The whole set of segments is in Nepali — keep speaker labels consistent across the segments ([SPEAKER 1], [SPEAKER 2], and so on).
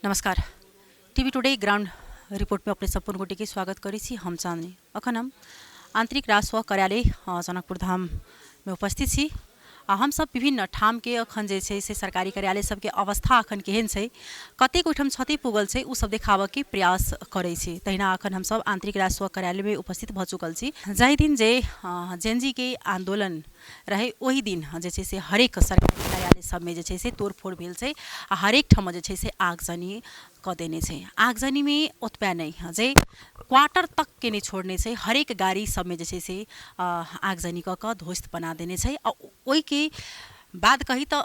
[SPEAKER 1] नमस्कार। टीवी टुडे ग्राउंड रिपोर्ट में अपने संपूर्ण कोटि के स्वागत करी छी। हम चांदनी अखन हम आंतरिक राजस्व कार्यालय जनकपुर धाम में उपस्थित छी। हम सब विभिन्न ठाम के अखन जे छै से सरकारी कार्यालय सबके अवस्था अखन केहन छै, कतेक ओहिठाम क्षति पुगल छै, उ सब देखाबऽ के प्रयास करै छी। तहिना अखन हम सब आंतरिक राजस्व कार्यालय में उपस्थित भ चुकल छी। जाहि दिन जे जेनजी के आंदोलन रहे ओही दिन जे छै से हरेक सरकारी कार्यालय सब में जे छै से तोड़फोड़ भेल छै आ हरेक ठाम जे छै से आगजनी क देने छै। आगजनी में ओतबे नहीं जे क्वार्टर तक के नहीं छोड़ने छै, हरेक गाड़ी सब में जे छै से आगजनी क ध्वस्त बना देने छै। ओई के बाद कही तो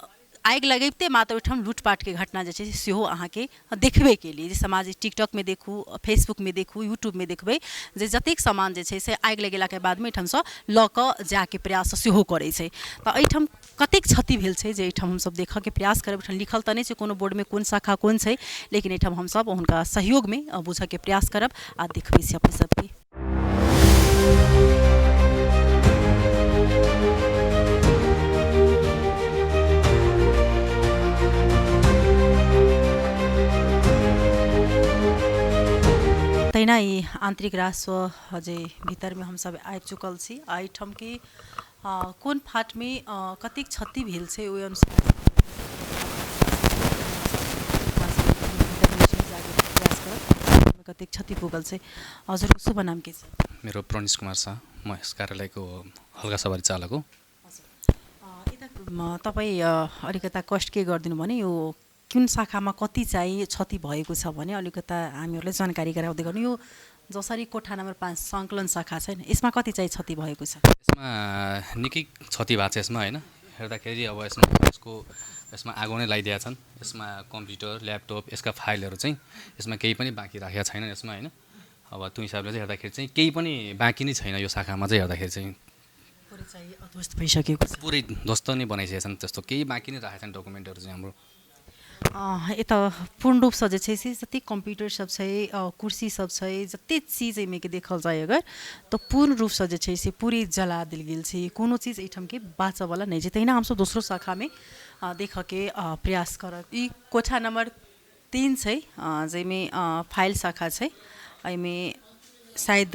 [SPEAKER 1] आगि लगैते मात्र ओहिठाम लूटपाट के घटना जे छै सेहो अहाँके देखबे के लिए जे समाज टिकटॉक में देखू, फेसबुक में देखू, यूट्यूब में देखबै जे जतेक सामान जे छै से आगि लगेला के बाद में एहिठाम से ल क जाके प्रयास सेहो करै छै। त एहिठाम कतेक क्षति भेल छै जे एहिठाम हम सब देखऽ के प्रयास करब। एहिठाम लिखल त नहीं छै कोनो बोर्ड में कोन शाखा कोन छै, लेकिन एहिठाम हम सब हुनका सहयोग में बुझऽ के प्रयास करब आ देखबै से अपने सबके। तहिना ही आंतरिक राजस्व जे भीतर में हम सब आबि चुकल छी। एहिठाम के कोन फाट में कतेक क्षति भेल छै ओहि अनुसार कतेक क्षति पुगल छै। हजुरको शुभ नाम के छ?
[SPEAKER 2] मेरो प्रणेश कुमार शाह, म यस कार्यालयको हल्का सवारी चालक हो।
[SPEAKER 1] तपाईँ अलिकता कष्ट के गरिदिनु भने यो कुन शाखामा कति चाहिँ क्षति भएको छ भने अलिकता हामीहरूलाई जानकारी गराउँदै गर्नु। यो जसरी कोठा नम्बर 5 सङ्कलन शाखा छैन, यसमा कति चाहिँ क्षति भएको छ?
[SPEAKER 2] यसमा निकै क्षति भएको छ। यसमा होइन हेर्दाखेरि अब यसमा आगो नै लगाइदिएका छन्। यसमा कम्प्युटर, ल्यापटप, यसका फाइलहरू चाहिँ यसमा केही पनि बाँकी राखेका छैनन् यसमा होइन। अब त्यो हिसाबले चाहिँ हेर्दाखेरि चाहिँ केही पनि बाँकी नै छैन यो शाखामा चाहिँ हेर्दाखेरि चाहिँ
[SPEAKER 1] पुरै चाहिँ ध्वस्त भइसकेको छ।
[SPEAKER 2] पुरै ध्वस्त नै बनाइसकेका छन्, त्यस्तो केही बाँकी नै राखेका छन् डकुमेन्टहरू चाहिँ हाम्रो।
[SPEAKER 1] यता पूर्ण रूप से जे छै से जति कंप्यूटर सब छै, कुर्सी सब छै, जते चीज एहिमे के देखल जाए अगर तो पूर्ण रूप से जे छै से पूरी जला दिल गेल छै। कोनो चीज एहिठाम के बाँचऽ वाला नहीं छै। तहिना हम सब दोसरो शाखा में देख के प्रयास करब। ई कोठा नंबर 3 छै जेमे फाइल शाखा छै। एहिमे शायद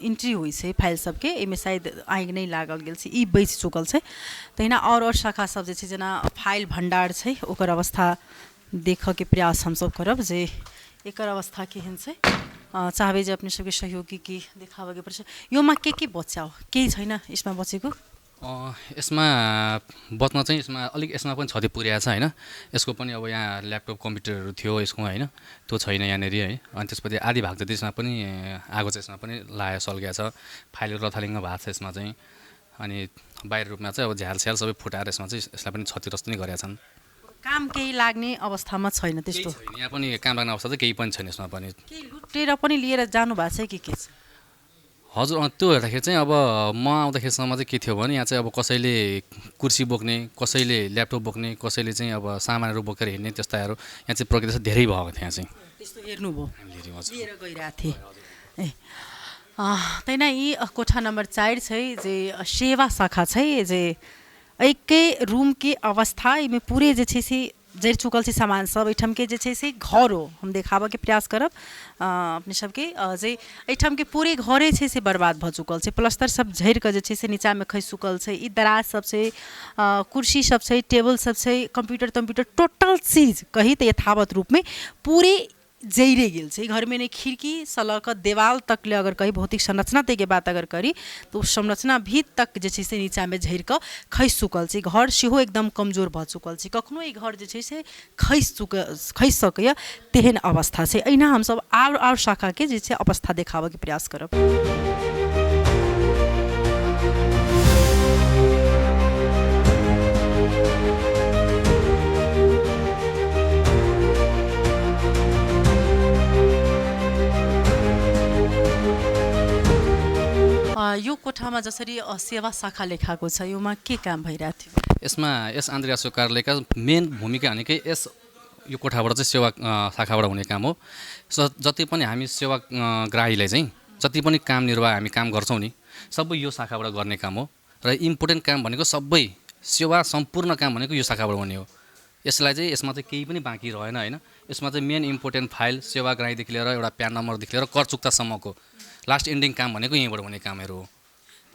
[SPEAKER 1] एंट्री हुई छै फाइल सबके, एहिमे शायद आगि नहीं लागल गेल छै, ई बचि चुकल छै। तहिना और शाखा सब जे छै जेना फाइल भंडार छै, ओकर अवस्था देखऽ के प्रयास हम सब करब जे एकर अवस्था केहन छै। चाहबै जे अपने सबके सहयोगी के देखाबऽ के पर्छ। योमा के बचाओ केही छैन यसमा बचेको?
[SPEAKER 2] यसमा बच्न चाहिँ यसमा पनि क्षति पुर्याएको छ होइन। यसको पनि अब यहाँ ल्यापटप कम्प्युटरहरू थियो यसको होइन, त्यो छैन यहाँनिर है। अनि त्यसपछि आधी भाग जति यसमा पनि आगो चाहिँ यसमा पनि लाग्यो, सल्किएको छ। फाइलहरू लथालिङ्ग भएको छ यसमा चाहिँ। अनि बाहिर रूपमा चाहिँ अब झ्याल स्याल सबै फुटाएर यसमा चाहिँ यसलाई पनि क्षतिग्रस्त नै गरेका छन्।
[SPEAKER 1] काम केही लाग्ने अवस्थामा छैन त्यस्तो?
[SPEAKER 2] यहाँ पनि काम लाग्ने अवस्था चाहिँ केही पनि छैन यसमा पनि।
[SPEAKER 1] केही लुटेर पनि लिएर जानु भएको छ कि के छ?
[SPEAKER 2] हजुर त्यो हेर्दाखेरि चाहिँ अब म आउँदाखेरिसम्म चाहिँ के थियो भने यहाँ चाहिँ अब कसैले कुर्सी बोक्ने, कसैले ल्यापटप बोक्ने, कसैले चाहिँ अब सामानहरू बोकेर हिँड्ने त्यस्ताहरू यहाँ चाहिँ प्रक्रिया चाहिँ धेरै भएको थियो। यहाँ चाहिँ
[SPEAKER 1] त्यस्तो हेर्नुभयो,
[SPEAKER 2] हामीले
[SPEAKER 1] लिएर गइरहेको थिएँ। ए तैना यी कोठा नंबर 4 छै जे सेवा शाखा छै जे एकै रूम के अवस्था में पूरे जे छै से जड़ चुकल छै सामान सब। एहिठाम के जे छै से घर हो, हम देखाबऽ के प्रयास करब अपने सबके जे एहिठाम के पूरे घरे छै से बर्बाद भ चुकल छै। प्लस्तर सब झड़ के जे छै से नीचा में खसि चुकल छै। ई दराज सब छै, कुर्सी सब छै, टेबल सब छै, कंप्यूटर टोटल चीज कही तो यथावत रूप में पूरे जैरे गेल छै। घर में नहीं खिड़की सलक देवाल तक ले अगर कही भौतिक संरचना ते के बात अगर करी तो संरचना भी तक जे छै से नीचा में झड़ के खसि चुकल छै। घर सेहो एकदम कमजोर भ चुकल छै। कखनो ई घर जे छै से खसि सकैया तेहन अवस्था छै। अहिना हम सब और शाखा के जे छै अवस्था देखाबऽ के प्रयास करब। यो कोठामा जसरी सेवा शाखा लेखाएको छ योमा के काम भइरहेको थियो?
[SPEAKER 2] यसमा यस आन्तरिक राजस्व कार्यालयका मेन भूमिका भनेकै यो कोठाबाट चाहिँ सेवा शाखाबाट हुने काम हो। जति पनि हामी सेवाग्राहीलाई चाहिँ जति पनि काम निर्वाह हामी काम गर्छौँ नि सबै यो शाखाबाट गर्ने काम हो। र इम्पोर्टेन्ट काम भनेको सबै सेवा सम्पूर्ण काम भनेको यो शाखाबाट हुने हो। यसलाई चाहिँ यसमा चाहिँ केही पनि बाँकी रहेन होइन। यसमा चाहिँ मेन इम्पोर्टेन्ट फाइल सेवाग्राहीदेखि लिएर एउटा प्यान नम्बरदेखि लिएर कर चुक्तासम्मको लास्ट एन्डिङ काम भनेको यहीँबाट हुने कामहरू हो।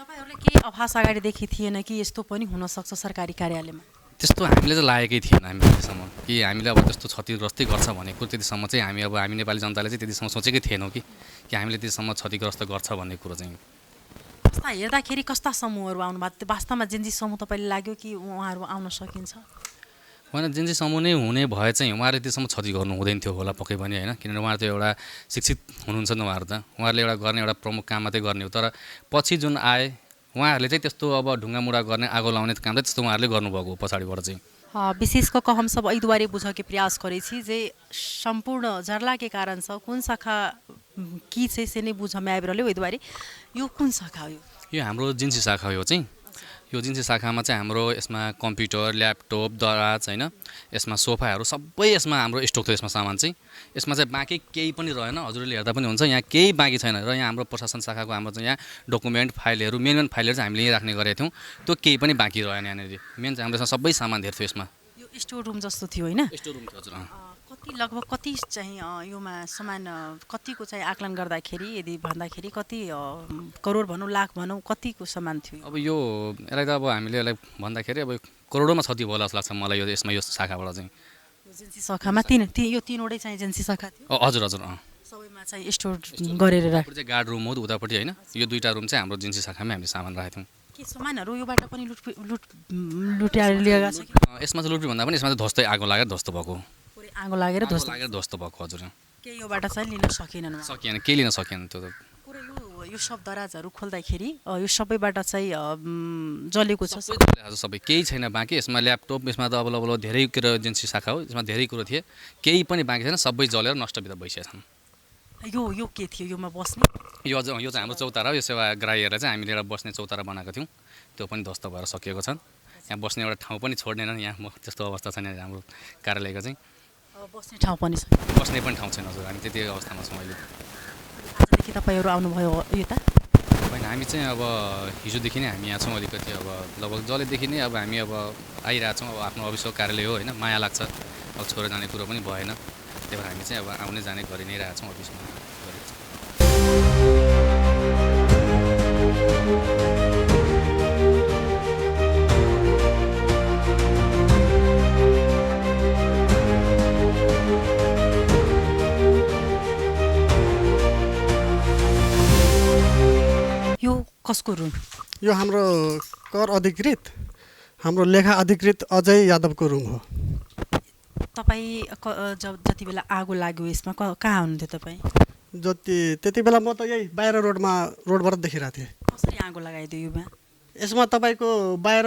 [SPEAKER 1] तपाईँहरूले केही आभास अगाडिदेखि थिएन कि यस्तो पनि हुनसक्छ सरकारी कार्यालयमा?
[SPEAKER 2] त्यस्तो हामीले चाहिँ लागेकै थिएन हामी अहिलेसम्म कि हामीले अब त्यस्तो क्षतिग्रस्तै गर्छ भनेको त्यतिसम्म चाहिँ हामी नेपाली जनताले चाहिँ त्यतिसम्म सोचेकै थिएनौँ कि हामीले त्यतिसम्म क्षतिग्रस्त गर्छ भन्ने कुरो चाहिँ।
[SPEAKER 1] कस्ता हेर्दाखेरि कस्ता समूहहरू आउनु भएको वास्तवमा जेन्जी समूह तपाईँले लाग्यो कि उहाँहरू आउन सकिन्छ?
[SPEAKER 2] होइन, जेन्जी समूह नै हुने भए चाहिँ उहाँहरूले त्यसम्म क्षति गर्नु हुँदैन थियो होला पक्कै पनि होइन। किनभने उहाँहरू त एउटा शिक्षित हुनुहुन्छ नि उहाँहरू त, उहाँहरूले एउटा गर्ने एउटा प्रमुख काम मात्रै गर्ने हो। तर पछि जुन आए उहाँहरूले चाहिँ त्यस्तो अब ढुङ्गामुढा गर्ने आगो लाउने काम चाहिँ त्यस्तो उहाँहरूले गर्नुभएको हो पछाडिबाट चाहिँ।
[SPEAKER 1] विशेष कऽ हम सब एहि दुआरे बुझके प्रयास करै छी जे सम्पूर्ण जरला के कारण से कुन शाखा की छै से नै बुझमे आबि रहलै। ओहि दुआरे यो कुन शाखा हो?
[SPEAKER 2] यो हाम्रो जिन्सी शाखा हो चाहिँ। यो जिन्सी शाखामा चाहिँ हाम्रो यसमा कम्प्युटर, ल्यापटप, दराज होइन, यसमा सोफाहरू सबै यसमा हाम्रो स्टक थियो। यसमा सामान चाहिँ यसमा चाहिँ बाँकी केही पनि रहेन। हजुरले हेर्दा पनि हुन्छ यहाँ केही बाँकी छैन। र यहाँ हाम्रो प्रशासन शाखाको हाम्रो चाहिँ यहाँ डकुमेन्ट फाइलहरू मेन फाइलहरू चाहिँ हामीले यहीँ राख्ने गरेका थियौँ। त्यो केही पनि बाँकी रहेन यहाँनिर। मेन चाहिँ हाम्रो सबै सामान धेरै थियो यसमा।
[SPEAKER 1] यो स्टोर रुम जस्तो थियो होइन?
[SPEAKER 2] स्टोर रुम थियो हजुर।
[SPEAKER 1] कति लगभग कति चाहिँ योमा सामान कतिको चाहिँ आकलन गर्दाखेरि यदि भन्दाखेरि कति करोड भनौँ लाख भनौँ कतिको सामान थियो?
[SPEAKER 2] अब यसलाई त अब हामीले यसलाई भन्दाखेरि अब करोडौँमा क्षति होला जस्तो लाग्छ मलाई यो यसमा यो शाखाबाट चाहिँ।
[SPEAKER 1] यो एजेन्सी शाखामा यो तीनवटै चाहिँ एजेन्सी शाखा थियो?
[SPEAKER 2] हजुर हजुर।
[SPEAKER 1] सबैमा चाहिँ स्टोर गरेर राख
[SPEAKER 2] चाहिँ गार्ड रुम हो उतापट्टि होइन। यो दुईवटा रुम चाहिँ हाम्रो जिन्सी शाखामा हामीले सामान राखेको थियौँ।
[SPEAKER 1] के सामानहरू योबाट पनि लुटेर लिएका छ कि?
[SPEAKER 2] यसमा चाहिँ लुटी भन्दा पनि यसमा चाहिँ ध्वस्तै आगो लागेर ध्वस्त भएको।
[SPEAKER 1] आगो लागेर
[SPEAKER 2] ध्वस्त भएको हजुर।
[SPEAKER 1] केही योबाट चाहिँ लिन सकेनन्?
[SPEAKER 2] सकिएन, केही लिन सकिएन त्यो त।
[SPEAKER 1] पुरै यो सब दराजहरू खोल्दाखेरि यो सबैबाट चाहिँ जलेको छ?
[SPEAKER 2] सबै केही छैन बाँकी। यसमा ल्यापटप यसमा त अब धेरै कुरो एजेन्सी शाखा हो, यसमा धेरै कुरो थिए, केही पनि बाँकी छैन। सबै जलेर नष्टविध भइसकेका छन्।
[SPEAKER 1] यो के थियो योमा बस्ने?
[SPEAKER 2] यो चाहिँ हाम्रो चौतारा हो। यो सेवाग्राहीहरूलाई चाहिँ हामीले एउटा बस्ने चौतारा बनाएको थियौँ, त्यो पनि ध्वस्त भएर सकिएको छ। यहाँ बस्ने एउटा ठाउँ पनि छोड्दैनन्। यहाँ त्यस्तो अवस्था छैन हाम्रो कार्यालयको चाहिँ।
[SPEAKER 1] बस्ने ठाउँ पनि छैन? बस्ने
[SPEAKER 2] पनि ठाउँ छैन हजुर। हामी त्यति अवस्थामा छौँ अहिले।
[SPEAKER 1] आजदेखि तपाईँहरू आउनुभयो यता?
[SPEAKER 2] होइन, हामी चाहिँ अब हिजोदेखि नै हामी यहाँ छौँ। अलिकति अब लगभग जलेदेखि नै अब हामी अब आइरहेछौँ। अब आफ्नो अफिसको कार्यालय हो होइन, माया लाग्छ। अब छोडेर जाने कुरो पनि भएन। त्यही भएर हामी चाहिँ अब आउने जाने गरि नै रहेछौँ अफिसमा।
[SPEAKER 1] यो कसको रुम?
[SPEAKER 3] यो हाम्रो कर अधिकृत, हाम्रो लेखा अधिकृत अजय यादवको रुम हो।
[SPEAKER 1] तपाईँ जति बेला आगो लाग्यो यसमा कहाँ हुनुहुन्थ्यो तपाईँ?
[SPEAKER 3] त्यति बेला म त यही बाहिर रोडबाट देखिरहेको थिएँ।
[SPEAKER 1] कसरी आगो लगाइदियो योमा?
[SPEAKER 3] यसमा तपाईँको बाहिर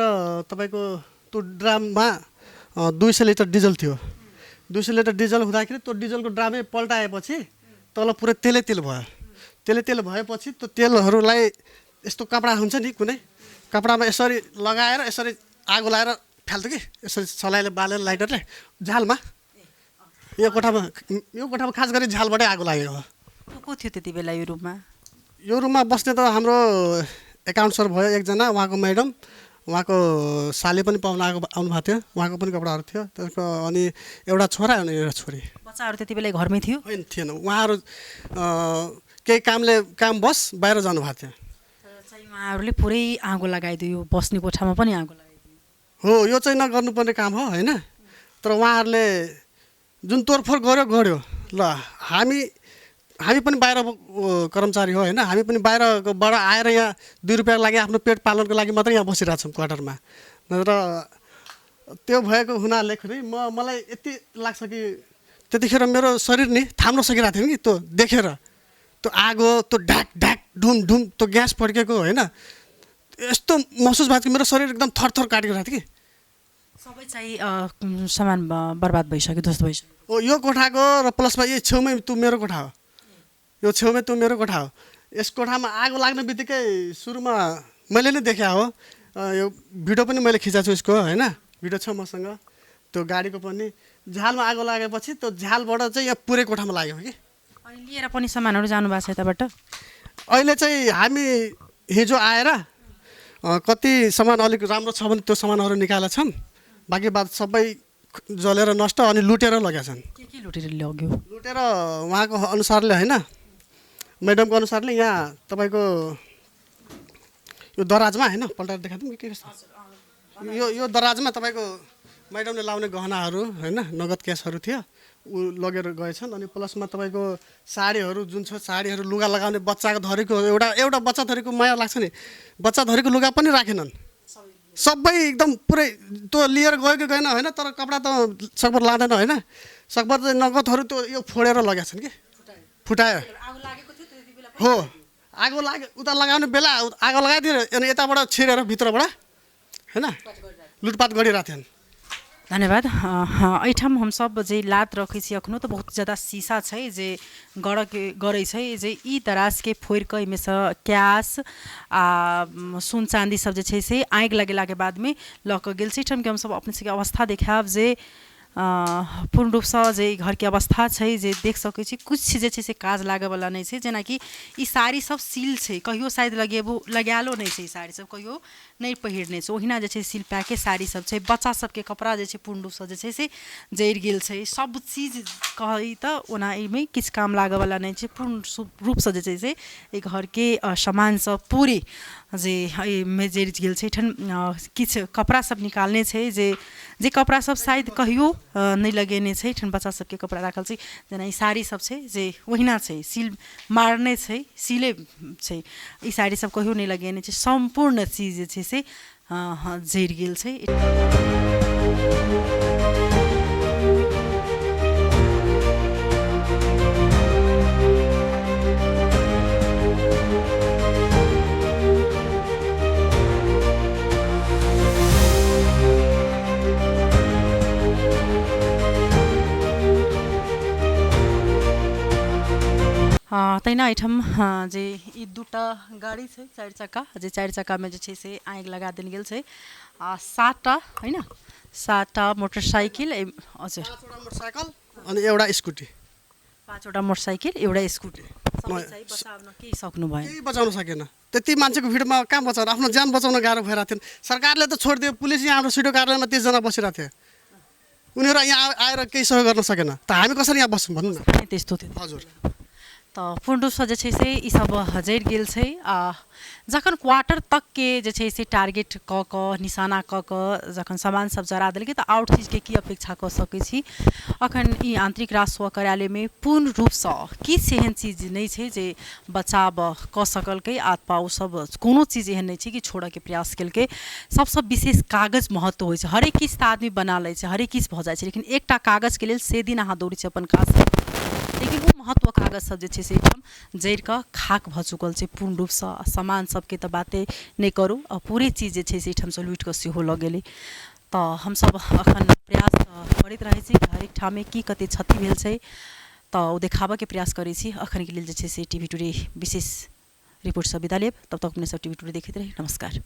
[SPEAKER 3] तपाईँको त्यो ड्राममा 200 लिटर डिजल थियो। 200 लिटर डिजल हुँदाखेरि त्यो डिजलको ड्रामै पल्टाएपछि तल पुरै तेल भयो। तेल भएपछि त्यो तेलहरूलाई यस्तो कपडा हुन्छ नि कुनै कपडामा यसरी लगाएर यसरी आगो लगाएर फाल्थ्यो कि यसरी सलाइले बालेर लाइटरले झालमा। यो कोठामा खास गरी झालबाटै आगो लागेको हो।
[SPEAKER 1] को थियो त्यति बेला यो रुममा?
[SPEAKER 3] यो रुममा बस्ने त हाम्रो एकाउन्ट सर भयो एकजना, उहाँको म्याडम, उहाँको साली पनि पाउन आउनु भएको थियो, उहाँको पनि कपडाहरू थियो त्यसको। अनि एउटा छोरा अनि एउटा छोरी।
[SPEAKER 1] बच्चाहरू त्यति बेला घरमै थियो?
[SPEAKER 3] होइन थिएन, उहाँहरू केही काम बस बाहिर जानुभएको थियो।
[SPEAKER 1] उहाँहरूले पुरै आगो लगाइदियो, यो बस्ने कोठामा पनि आगो लगाइदियो?
[SPEAKER 3] हो, यो चाहिँ नगर्नुपर्ने काम हो होइन। तर उहाँहरूले जुन तोडफोड गर्यो ल हामी पनि बाहिर कर्मचारी हो होइन। हामी पनि बाहिरबाट आएर यहाँ 2 रुपियाँको लागि आफ्नो पेट पालनको लागि मात्रै यहाँ बसिरहेको छौँ क्वार्टरमा। र त्यो भएको हुनाले मलाई यति लाग्छ कि त्यतिखेर मेरो शरीर नि थाम्न सकिरहेको थियो कि त्यो देखेर। त्यो आगो, त्यो ढाक ढाक ढुम ढुम त्यो ग्यास पड्केको होइन, यस्तो महसुस भएको मेरो शरीर एकदम थरथर काटिरहेको थियो कि।
[SPEAKER 1] सबै चाहिँ सामान बर्बाद भइसक्यो, ध्वस्त भइसक्यो?
[SPEAKER 3] हो, यो कोठाको र प्लसमा यही छेउमै त्यो मेरो कोठा हो। यो छेउमै त्यो मेरो कोठा हो। यस कोठामा आगो लाग्ने बित्तिकै सुरुमा मैले नै देखा हो। यो भिडियो पनि मैले खिचाएको छु यसको होइन, भिडियो छ मसँग। त्यो गाडीको पनि झालमा आगो लागेपछि त्यो झालबाट चाहिँ यहाँ पुरै कोठामा लाग्यो कि।
[SPEAKER 1] अनि लिएर पनि सामानहरू जानुभएको छ यताबाट?
[SPEAKER 3] अहिले चाहिँ हामी हिजो आएर कति सामान अलिक राम्रो छ भने त्यो सामानहरू निकालेका छन्। बाँकी बात सबै जलेर नष्ट अनि लुटेर लगेका छन्।
[SPEAKER 1] के लुटेर लग्यो?
[SPEAKER 3] लुटेर उहाँको अनुसारले होइन, म्याडमको अनुसारले यहाँ तपाईँको यो दराजमा होइन पल्टाएर देखाइदिउँ के कस्तो यो दराजमा तपाईँको म्याडमले लाउने गहनाहरू होइन नगद क्यासहरू थियो ऊ लगेर गएछन्। अनि प्लसमा तपाईँको साडीहरू जुन छ साडीहरू लुगा लगाउने बच्चाको धरीको एउटा बच्चा धरीको माया लाग्छ नि, बच्चा धरीको लुगा पनि राखेनन्, सबै एकदम पुरै त्यो लिएर गयो कि गएन होइन, तर कपडा त सकभर लाँदैन होइन, सकभर चाहिँ नगदहरू त्यो यो फोडेर लगेका छन् कि फुटायो। हो आगो लाग्यो उता लगाउने बेला आगो लगाइदियो अनि यताबाट छिरेर भित्रबाट होइन लुटपाट गरिरहेको थियन्।
[SPEAKER 1] धन्यवाद। एहिठाम हम सब जे लात रखै छी अखनो तो बहुत ज़्यादा शीशा छै जे गड़ै छै जे ई दराज के फोड़ के एहिमे से कैश आ सोन चांदी सब जे छै से आगि लगेला के बाद में लऽ कऽ गेल छै। एहिठाम के हम सब अपने सबके अवस्था देखाब जे पूर्ण रूप से जे घर के अवस्था छै जे देख सकै छी कुछ जे छै से काज लागे वाला नहीं छै, जेना कि ई साड़ी सब सील छै, कहियो शायद लगायलो नहीं छै, ई साड़ी सब कहियो नहीं पहिरने छै, ओहिना जे छै सील पैके साड़ी सब छै। बच्चा सबके कपड़ा जे छै पूर्ण रूप से जे छै से जरि गेल छै, सब चीज कही तऽ ओना एहिमे किछु काम लागे वाला नहीं छै। पूर्ण रूप से जे छै से ई घर के सामान सब पूरे जे एहिमे जरि गेल छै। एहिठाम किछु कपड़ा सब निकालने छै जे कपड़ा सब शायद कहियो नहीं लगेने छै। एहिठाम बच्चा सबके कपड़ा राखल छै, जेना ई साड़ी सब छै जे ओहिना छै, सील मारने छै, सीले छै, ई साड़ी सब कहियो नहीं लगेने छै, सम्पूर्ण चीज जे छै से जरि गेल छै। तैना एहिठाम जे ई दूटा गाड़ी छै चारि चक्का, जे चारि चक्कामे जे छै से आगि लगा देल गेल छै, आ 7टा होइन 7टा मोटरसाइकिल हजुर
[SPEAKER 3] 5वटा मोटरसाइकल अनि एउटा स्कुटी,
[SPEAKER 1] 5वटा मोटरसाइकिल एउटा स्कुटी बचाउन केही सक्नु भएन,
[SPEAKER 3] केही बचाउन सकेन। त्यति मान्छेको भिडमा कहाँ बचाउनु, आफ्नो ज्यान बचाउन गाह्रो भइरहेको थियो। सरकारले त छोडिदियो, पुलिस यहाँ हाम्रो सिडो कार्यालयमा 30 जना बसिरहेको थियो, उनीहरू यहाँ आएर केही सहयोग गर्न सकेन, त हामी कसरी यहाँ बस्छौँ भन्नु न।
[SPEAKER 1] त्यस्तो थियो
[SPEAKER 3] हजुर।
[SPEAKER 1] तो पूर्ण रूप से जे छै से ई सब जरि गेल छै। जखन क्वार्टर तक के जे छै से टारगेट क क निशाना क क जखन सामान सब जरा देलकै तऽ आउट चीज के की अपेक्षा क सकै छी। अखन ई आंतरिक राजस्व कार्यालय में पूर्ण रूप से किछु एहन चीज नहीं छै जे बचाव क सकलकै, आत्मा ओ सब कोनो चीज एहन नहीं छै कि छोड़े के प्रयास केलकै। सबसे विशेष कागज महत्व होइ छै, हरेक चीज तऽ आदमी बना लै छै, हरेक चीज भऽ जाइ छै, लेकिन एकटा कागज के लेल से दिन अहाँ दौड़ी छै अपन खास, लेकिन वो महत्व कागज सब जे छै से एकदम जरि कऽ खाक भऽ चुकल छै पूर्ण रूप से। सामान सबके तऽ बाते नहीं करू, पूरे चीज जे छै से एहिठाम से लुटि कऽ सेहो लऽ गेलै। तऽ हमसब अखन प्रयास करैत रहै छी कि हरेक ठाम की कते क्षति भेल छै तऽ ओ देखाबऽ के प्रयास करै छी। अखन के लेल जे छै से टीवी टुडे विशेष रिपोर्ट से विदा लेब, तब तक अपने सब टीवी टुडे देखैत रही। नमस्कार।